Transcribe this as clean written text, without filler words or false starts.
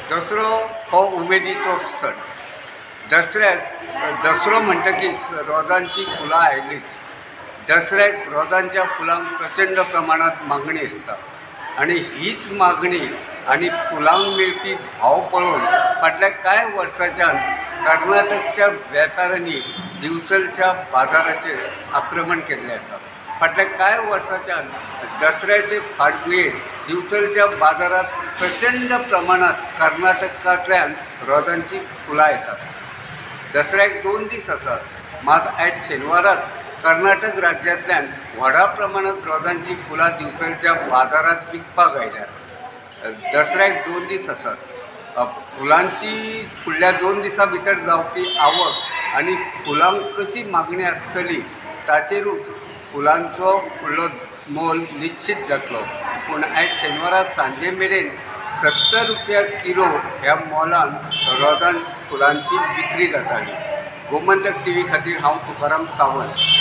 दसरो हो उमेदीचो सण. दसऱ्याक दसरो म्हणटकीच रोजांची फुलां आयलीच. दसऱ्याक रोजांच्या फुलांक प्रचंड प्रमाणांत मागणी आसता आनी हीच मागणी आनी फुलांक मेळपी भाव पळोवन फाटल्या कांय वर्सांच्यान कर्नाटकच्या वेपाऱ्यांनी दिवचलच्या बाजाराचेर आक्रमण केल्लें आसा. फाटल्या कांय वर्सांच्यान दसऱ्याचे फाटभुंयेर दिवचलच्या बाजारांत प्रचंड प्रमाणांत कर्नाटकांतल्यान रोजांचीं फुलां येतात. दसऱ्याक 2 दीस आसात, मात आयज शेनवाराच कर्नाटक राज्यांतल्यान व्हडा प्रमाणांत रोजांचीं फुलां दिवचलच्या बाजारांत विकपाक आयल्यात. दसऱ्याक 2 दीस आसात. फुलांची फुडल्या 2 दिसां भितर जावपी आवक आनी फुलांक कशी मागणी आसतली ताचेरूच फुलांचो फुडलो मोल निश्चीत जातलो. पूण आयज शेनवारा सांजे मेरेन 70 रुपया किलो ह्या मोलान रोजां फुलांची विक्री जाताली. गोमंतक टीव्ही खातीर हांव तुकाराम सावंत.